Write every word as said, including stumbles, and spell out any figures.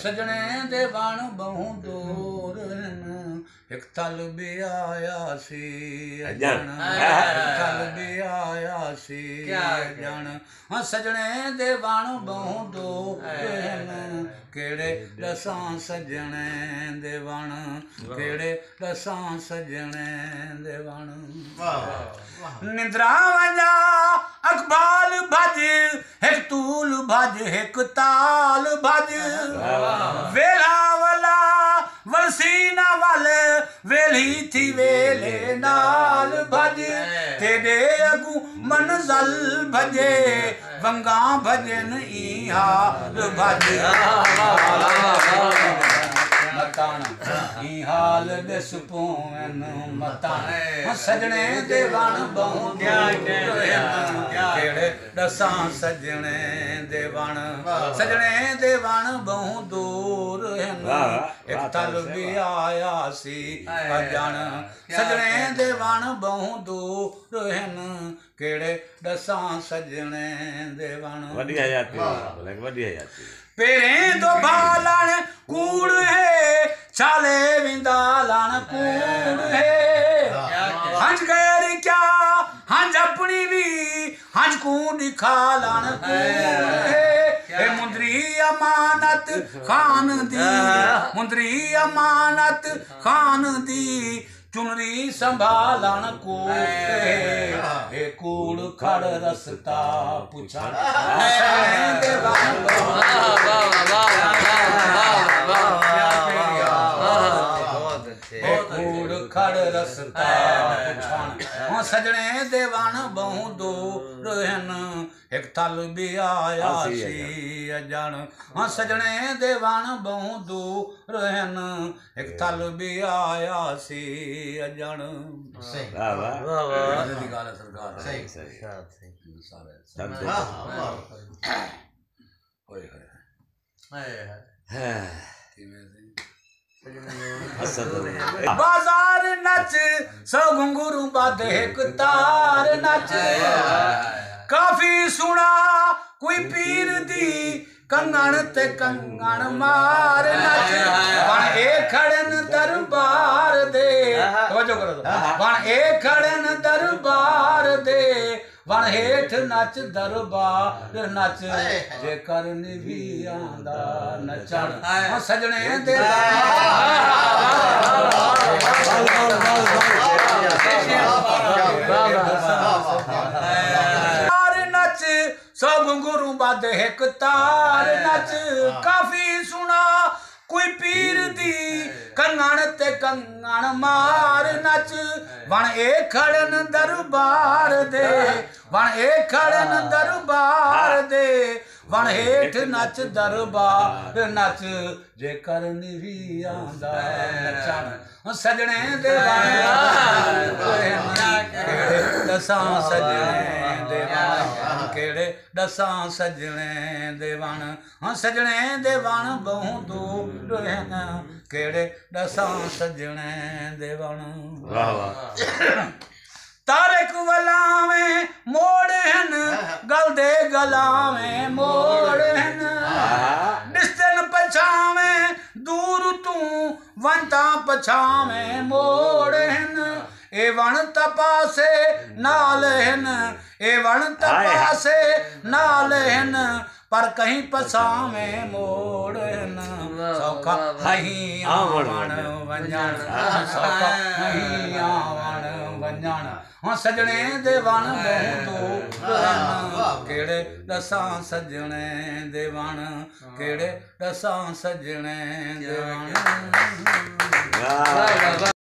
سڄݨیں دے وݨ ٻہوں دور ہن، ہک تھل ٻیا آیا سی اڄݨ۔ اڄݨ۔ ہک تھل ٻیا آیا سی کیا اڄݨ۔ ہاں، سڄݨیں دے وݨ ٻہوں دور ہن، کیڑھے ݙساں سڄݨیں دے وݨ، کیڑھے ݙساں سڄݨیں دے وݨ۔ نندراں ونڄا اقبال بھڄ، ہک طول بھڄ، ہک تال بھڄ۔ ویلھا ولا ولسی نہ ول، ویلھی تھی ویلھے نال بھڄ۔ تیݙے اڳوں منزل بھڄے، ونگاں بھڄن ایں حال بھڄ۔ متاݨ ایں حال ݙس پوون متاݨ۔ سڄݨیں دے وݨ ٻہوں دور ہن، کیڑھے ݙساں سڄݨیں دے وݨ۔ سڄݨیں دے وݨ ٻہوں دور ہن، ہک تھل ٻیا آیا سی اڄݨ۔ سڄݨیں دے وݨ ٻہوں دور ہن، کیڑھے ݙساں سڄݨیں دے وݨ۔ وݙی حیاتی، واہ۔ بلک وݙی حیاتی۔ پیریں دو بھالݨ کوڑ ہے، چھالے ویندا لݨ کوڑ ہے۔ ہنج غیر کیا، ہنج اپݨی وی، ہنج کوں ݙکھا لݨ کوڑ ہے۔ اے مندری امانت خان دی، مندری امانت خان دی، چنری سنبھالݨ کوڑ ہے، اے کوڑ کھڑ رستہ پچھݨ۔ سئیں دے ول، اے کوڑ کھڑ رستہ پچھݨ۔ ہاں، سڄݨیں دے وݨ ٻہوں دور ہن، ہک تھل ٻیا آیا سی اڄݨ۔ ہاں، سڄݨیں دے وݨ ٻہوں دور ہن، ہک تھل ٻیا آیا سی اڄݨ۔ صحیح۔ واہ، واہ۔ واہ، واہ۔ مزے دی ڳالھ ہے سرکار۔ صحیح۔ صحیح۔ ارشاد صحیح۔ سارے۔ سب۔ ہاں، ہاں، واہ۔ ہوئے ہوئے۔ ہائے ہائے۔ ہاں۔ کیویں سی؟ اسد۔ بازار نچ، سو گھنگرو ٻدھ ہک تار نچ۔ کافی سݨا کوئی پیر دی، کنگݨ تے کنگݨ مار نچ۔ بݨ اے کھڑن دربار دے، توجہ کرو ذرا۔ بݨ اے کھڑن دربار دے، وݨ ہیٹھ نچ دربار نچ، جے کر نوی آندا نچݨ۔ ہاں، سڄݨیں دے تار نچ، سو گھنگرو ٻدھ ہک تار نچ۔ کافی سݨا کوئی پیر دی، کنگݨ تے کنگݨ مار نچ۔ وݨ اے کھڑن دربار دے، وݨ اے کھڑن دربار دے، وݨ ہیٹھ نچ دربار نچ، جے کر نوی آندا نچݨ۔ سڄݨیں دے وݨ، ݙساں سڄݨیں دے وݨ، کیڑھے ݙساں سڄݨیں دے وݨ۔ ہاں، سڄݨیں دے وݨ ٻہوں دور ہن، کیڑھے ݙساں سڄݨیں دے وݨ۔ واہ، واہ۔ طارق ولاویں موڑ ہن، ڳل دے ڳلاویں موڑ ہن۔ ݙسدن پچھاویں دور توں، ونڄ تاں پچھاویں موڑ ہن۔ اے وݨ تاں پاسے نال ہن، اے وݨ تاں پاسے نال ہن، پر کہیں پساویں موڑ ہن۔ واہ، سوکھا واہ، واہ۔ ہئی آوݨ ونڄݨ، سوکھا ہئی آوݨ ونڄݨ۔ ہاں، سڄݨیں دے وݨ ٻہوں دور ہن، کیڑھے ݙساں سڄݨیں دے وݨ، کیڑھے ݙساں سڄݨیں دے وݨ۔ واہ، واہ، واہ۔